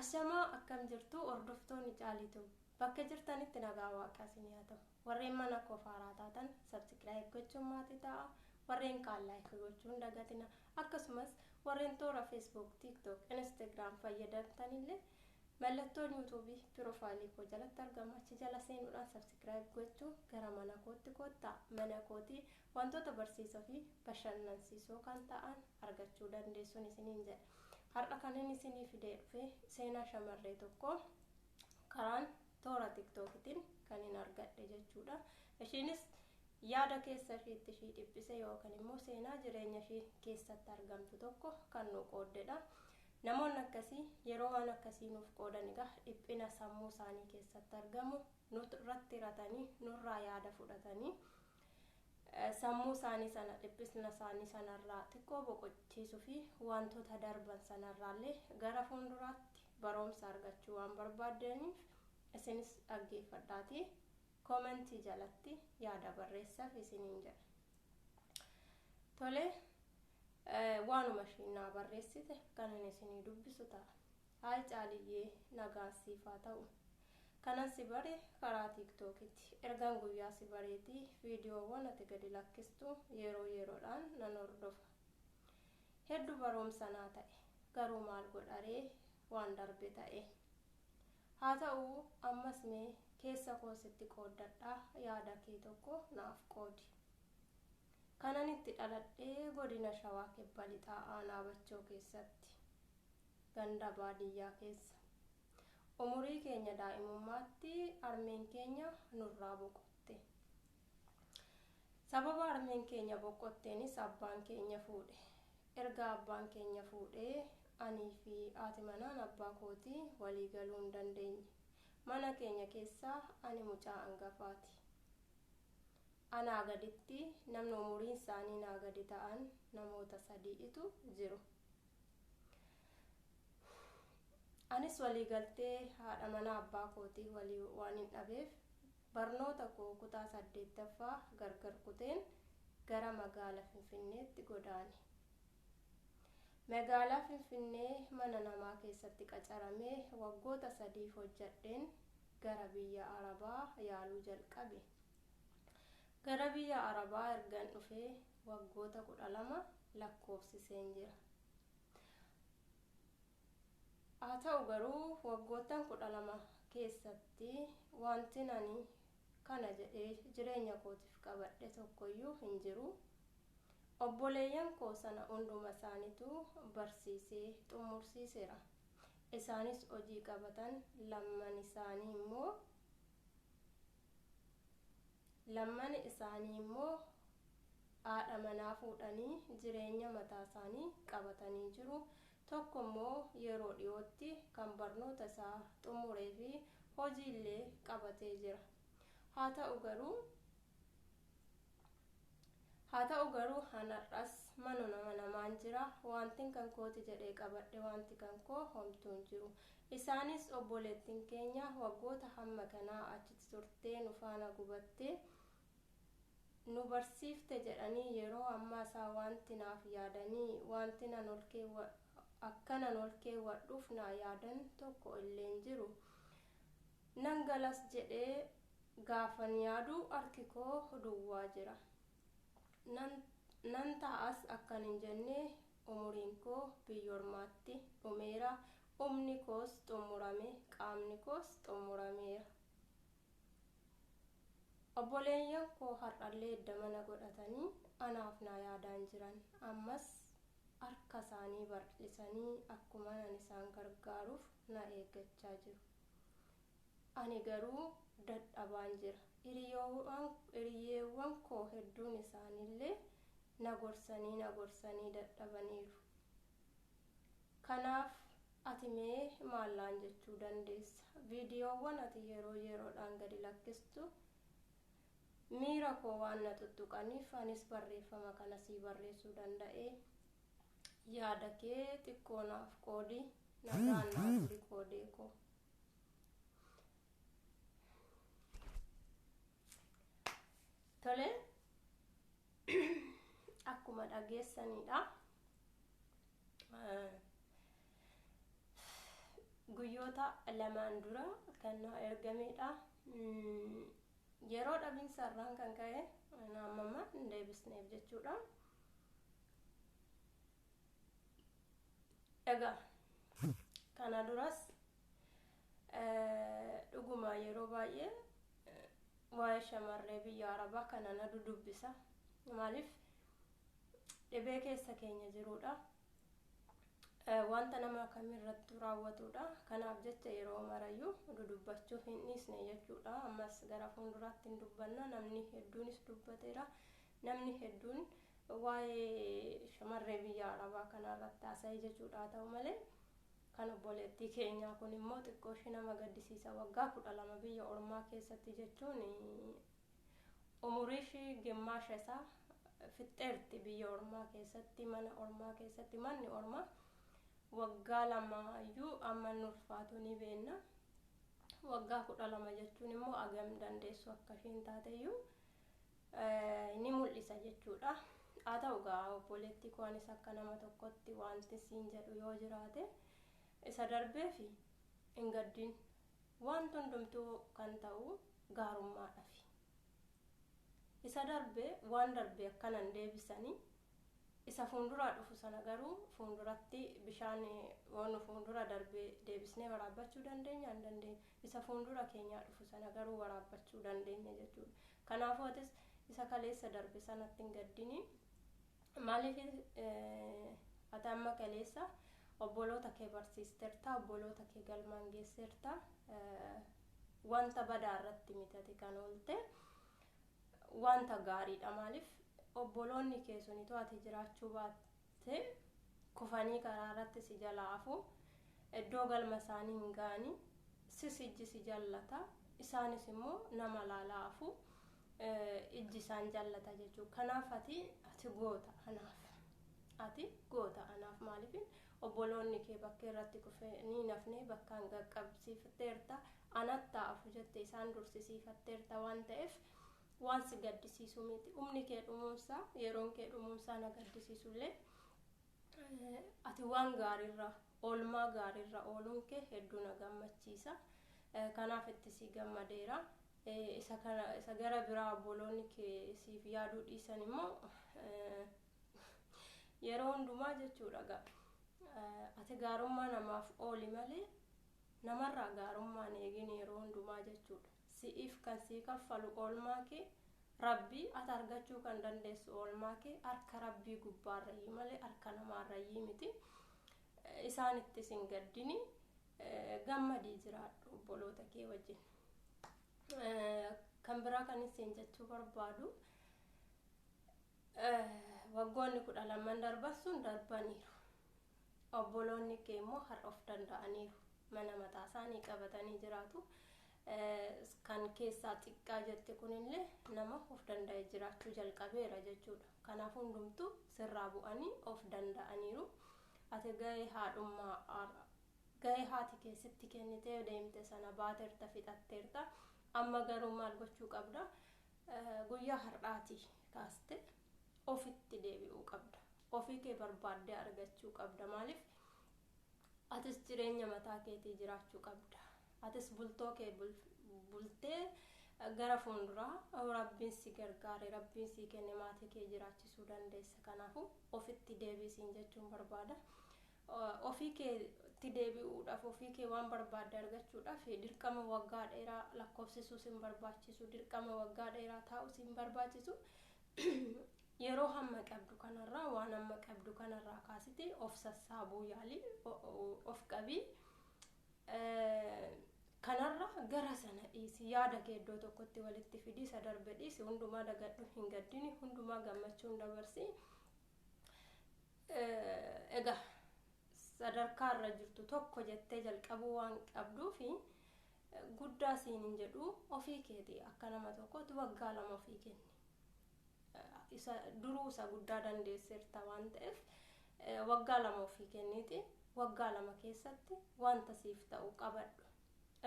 Ashamaa akkam jirtu hordoftoonni Caaliituu bakka jirtanitti nagaa waaqaa isinii haa ta'u. Warreen mana koo faaraa taatan subscribe gochuun maatii ta'a. Warreen kaan like gochuun dagatina. Akkasumas warreen toora Facebook, TikTok, Instagram fayyadamtanillee mallattoon YouTube piroofaayilii koo jalatti argama. Achi jala seenuudhaan subscribe gochuun gara mana kootti koottaa. Mana kootii wantoota barsiisoo fi bashannansiisoo kan ta'an argachuu dandeessuun isiniin jedha. Har'a kan inni isinii fidee dhufe seenaa shamarree tokko karaan toora tiktookitiin kan hin argadhe jechuudha. Ishiinis yaada keessa ishiitti ishii dhiphise yookaan immoo seenaa jireenya ishii keessatti argamtu tokko kan nu qooddedha. Namoonni akkasii yeroo waan akkasii nuuf qoodan egaa dhiphina sammuu isaanii keessatti argamu nurratti hiratanii nurraa yaada fudhatanii sammuu isaanii sana dhiphisna isaanii sanarraa xiqqoo boqochiisuu fi wantoota darban sanarraallee gara fuulduraatti barumsa argachuu waan barbaaddaniif isinis dhaggeeffadhaatii koomentii jalatti yaada barreessaaf isiniin jedha. Tole waanuma ishiin naa barreessite kanan isinii dubbisu ta'a. Haay Caaliyyee nagaan siif haa ta'u. Kanan si bare karaa tiiktookitti. Ergaan guyyaa si bareetii viidiyoowwan ati gadi lakkistu yeroo yeroodhaan nan hordofa. Hedduu barumsa naa ta'e. Garuu maal godharee waan darbe ta'e. Haa ta'u ammas mee keessa koo sitti qooddadhaa yaada kee tokko naaf qoodi. Kanan itti dhaladhee godina Shawaa Kibba Lixaa Aanaa Bachoo keessatti. Ganda baadiyyaa keessa. Umurii keenya daa'imummaatti harmeen keenya nurraa boqotte. Sababa harmeen keenya boqotteenis abbaan keenya fuudhe. Erga abbaan keenya fuudhee anii fi haati manaan abbaa kootii walii galuu hin dandeenye. Mana keenya keessaa ani mucaa hangafaati. Anaa gaditti namni umuriin isaanii naa gadi ta'an namoota sadiitu jiru. Anis waliigaltee haadha manaa abbaa kootii walii waan hin dhabeef barnoota koo kutaa 8ffaa gargar kuteen gara magaala Finfinneetti godaane. Magaalaa Finfinnee mana namaa keessatti qacaramee waggoota sadiif hojjadheen gara biyya Arabaa yaaluu jalqabe. Gara biyya Arabaa ergan dhufee waggoota 12 lakkoofsiseen jira. Haa ta'u garuu waggoottan 12 keessatti wantin ani kana jedhee jireenya kootiif qabadhe tokkoyyuu hin jiru. Obboleeyyan koo sana hunduma isaaniitu barsiisee xumursiiseera. Isaanis hojii qabatan lamman isaanii immoo lamman isaanii immoo haadha manaa fuudhanii jireenya mataa isaanii qabatanii jiru. Tokko immoo yeroo dhiyootti kan barnoota isaa xumuree fi hojiillee qabatee jira. Haa ta'u garuu Haa ta'u garuu an har'as manuma namaan jira. Wantin kan kooti jedhee qabadhe wanti kan koo homtuu hin jiru. Isaanis obboleettiin keenya waggoota hamma kanaa achitti turtee nu faana gubattee nu barsiifte jedhanii yeroo ammaa isaa wanti naaf yaadanii wanti nan ol akkanan ol keewwadhuuf naa yaadan tokko illee hin jiru. Nan galas jedhee gaafan yaadu harki koo duwwaa jira. Nan taa'as akkan hin jenne umuriin koo biyya ormaatti dhumeera. Humni koos xumurame qaamni koos xumurameera. Obboleeyyan koo har'allee edda mana godhatanii anaaf naa yaadaan jiran. Ammas harka isaanii bal'isanii akkuma ani isaan gargaaruuf na eeggachaa jiru. Ani garuu dadhabaan jira. Hiriyyeewwan koo hedduun isaaniillee na gorsanii na gorsanii dadhabaniiru. Kanaaf ati mee maallaan jechuu dandeessa? Viidiyoowwan ati yeroo yeroodhaan gadi lakkistu miira koo waan na tuttuqaniif anis barreeffama kana sii barreessuu danda'e. Yaada kee xiqqoo naaf qoodi. Nagaan naa turi qoodee koo. Tole akkuma dhageessanidha. Guyyoota lamaan dura kan naa ergameedha. Yeroo dhabiinsa irraan kan ka'e amma hin deebisneef jechuudha. Egaa kana duras dhuguma yeroo baay'ee waa'ee shamarree biyya Arabaa kana na dudubbisa. Maaliif dhibee keessa keenya jiruudha. Wanta nama kamirrattuu raawwatudha. Kanaaf jecha yeroo marayyuu dudubbachuu hin dhiisne jechuudha. Ammas gara fuulduraatti hin dubbanna. Namni hedduunis dubbateera. Namni hedduun waa'ee shamarree biyya Arabaa kanarratti haasa'e jechuudha. Haa ta'u malee kan obboleettii keenyaa kun immoo xiqqoo ishee nama gaddisiisa. Waggaa 12 biyya ormaa keessatti jechuun umurii ishee gimmaasha isaa fixxeerti biyya ormaa keessatti, mana ormaa keessatti. Manni ormaa waggaa 2 iyyuu amma inni ulfaatu ni beenna. Waggaa 12 jechuun immoo agam dandeessu akka isheen taateyyuu ni mul'isa jechuudha. Haa ta'u gaa obboleettii koo, anis akka nama tokkotti wanti siin jedhu yoo jiraate, isa darbee fi hin gaddiin. Wanti hundumtuu kan ta'u gaarummaadhaafi. Isa darbee waan darbee akkanan deebisanii, isa fuulduraa dhufu sana garuu fuulduratti bishaan waan fuuldura darbee deebisnee waraabbachuu dandeenya hin dandeenya. Isa fuuldura keenyaa dhufu sana garuu waraabbachuu dandeenya jechuudha. Kanaafuu atis isa kaleessa darbe sanatti hin gaddini. Maaliif ati amma kaleessa obboloota kee barsiisteerta, obboloota kee galmaan geesseerta, wanta badaa irratti mitate kan oolte wanta gaariidha. Maaliif obboloonni kee sunitu ati jiraachuu baatte kufanii karaa irratti si jalaa hafu, iddoo galma isaanii hin ga'anii. Sis ijji si jallata, isaanis immoo nama laalaa hafu, ijji isaan jallata jechuudha. Kanaaf ati goota anaaf. Ati goota anaaf. Maaliif obboloonni kee bakka irratti kufanii nafnee bakkaan qaqqabsiifatteerta, anatti hafu jette isaan dursisiifatteerta waan ta'eef waan si gaddisiisu miti. Humni kee dhumuunsaa, yeroon kee dhumuunsaa na gaddisiisullee, ati waan gaariirra oolmaa gaariirra ooluun kee hedduu na gammachiisa. Kanaaf itti si gammadeera. Isa kana isa gara biraa obboloonni kee siif yaaduu dhiisan immoo yeroo hundumaa jechuudha gaa. Ati gaarummaa namaaf ooli malee namarraa gaarummaan eegin yeroo hundumaa jechuudha. Si'iif kan sii kaffalu oolmaa kee rabbii. Ati argachuu kan dandeessu oolmaa kee harka rabbii gubbaarrayyii malee harka namaarrayyii miti. Isaanittis hin gaddini, gammadii jiraadhu obboloota kee wajjin. Kan biraa kan isin jechuu barbaadu, waggoonni 12 darban sun darbaniiru. Obboloonni kee immoo har'a of danda'aniiru. Mana mataa isaanii qabatanii jiraatu. Kan keessaa xiqqaa jette kunillee nama of danda'e jiraachuu jalqabeera jechuudha. Kanaaf hundumtuu sirraa bu'anii of danda'aniiru. Ati gahee haadhummaa, gahee haati keessatti kennitee deemte sana baateerta, fixatteerta. Amma garuu maal gochuu qabda? Guyyaa har'aatii kaaste ofitti deebi'uu qabda. Ofii kee barbaaddee argachuu qabda. Maaliif atis jireenya mataa keetii jiraachuu qabda. Atis bultoo kee bultee gara fuulduraa rabbiin si gargaare, rabbiin si kenne maatii kee jiraachisuu dandeessa. Kanaafuu ofitti deebisiin jechuun barbaada. Ofii keetti deebi'uudhaaf, ofii kee waan barbaadde argachuudhaaf dirqama waggaa dheeraa lakkoofsisuu sin barbaachisu, dirqama waggaa dheeraa taa'uu sin barbaachisu. Yeroo hamma qabdu kanarraa, waan hamma qabdu kanarraa kaasiti of sassaabuu yaalii, of qabii. Kanarra gara sana dhiisi, yaada kee iddoo tokkotti walitti fidi, isa darbe dhiisi, hundumaa dagadhu, hin gaddini, hundumaa gammachuun dabarsi. Egaa sadarkaa irra jirtu tokko jettee jalqabuu waan qabduufi guddaa siin hin jedhu. Ofii keeti akka nama tokkotti waggaa 2 ofii kenni. Isa duruu isa guddaa dandeesseerta waan ta'eef waggaa 2 ofii kenniiti, waggaa 2 keessatti wanta siif ta'u qabadhu.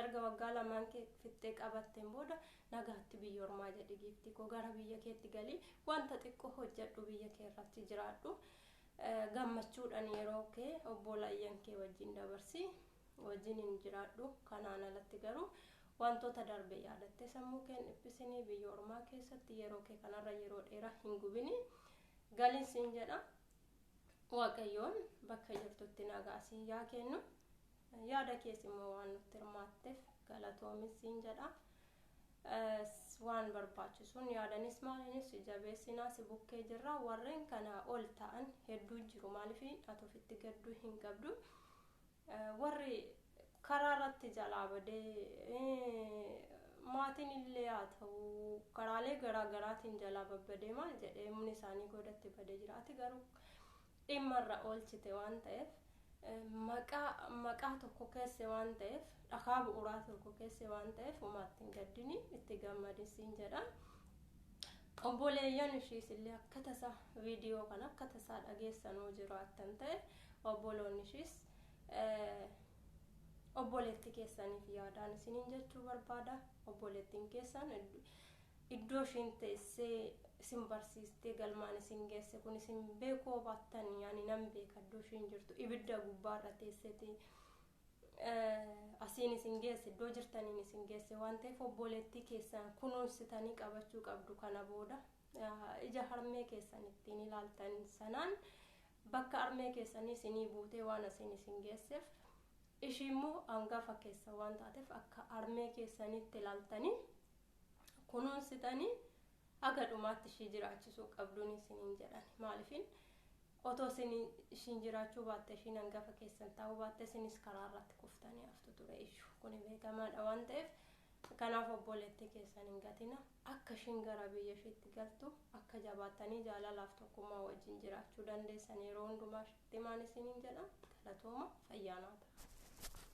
Erga waggaa lamaan kee fixxee qabatteen booda nagaatti biyya ormaa jedhi, giiftii koo, gara biyya keetti galii wanta xiqqoo hojjedhu, biyya kee irratti jiraadhu. Gammachuudhaan yeroo kee obboleeyyan kee wajjin dabarsi. Wajjin hin jiraadhu. Kanaan alatti garuu wantoota darbe yaadattee sammuu kee hin dhiphisinii. Biyya ormaa keessatti yeroo kee kanarra yeroo dheeraa hin gubini. Galin siin jedha. Waaqayyoon bakka jirtutti nagaa siin yaa kennu. Yaada kees immoo waan nutti hirmaatteef galatoomis siin jedha. Waan barbaachisuun yaadanis maaliinis si jabeessinaa, si bukkee jirra. Warreen kanaa ol ta'an hedduu jiru. Maaliif ati ofitti gadduu hin qabdu. Warri karaa irratti jalaa badee maatiin illee haa ta'u karaalee garaa garaatiin jalaa babbadee maal jedhee humni isaanii godatti badee jira. Ati garuu dhimma irra oolchite waan ta'eef, maqaa maqaa tokko keesse waan ta'eef, dhakaa bu'uuraa tokko keesse waan ta'eef, homaatti hin gaddini, itti gammadisiin jedha. Obboleeyyan ishiis illee akka tasaa viidiyoo kana akka tasaa dhageessanuu jiraattan ta'e, obboloonni ishiis obboleetti keessaniif yaadaan isiniin jechuu barbaada. Obboleettiin keessan iddoo ishiin teessee isin barsiistee galmaan isin geesse kun isin beekuu baattan, yaani nan beeka iddoo ishiin jirtu, ibidda gubbaarra teesseeti asiin isin geesse, iddoo jirtaniin isin geesse waan ta'eef, obboleettii keessan kunuunsitanii qabachuu qabdu. Kana booda ija harmee keessan ittiin ilaaltan sanaan bakka harmee keessanii isinii buutee waan asiin isin geesseef, ishii immoo hangafa keessa waan taateef akka harmee keessanitti ilaaltanii kunuunsitanii haga dhumaatti ishii jiraachisuu qabduun isiniin jedhan. Maaliifin otoo isin ishiin jiraachuu baatte, ishiin hangafa keessan ta'uu baatte, isinis karaa irratti kuftanii haftu ture iyyuu. Kun beekamaadha waan ta'eef, kanaaf obboleettii keessan hin gatina. Akka ishiin gara biyya ishiitti galtu akka jabaattanii jaalalaaf tokkummaa wajjin jiraachuu dandeessan yeroo hundumaa ishiitti himaan isiniin jedha. Galatooma, fayyaanaata.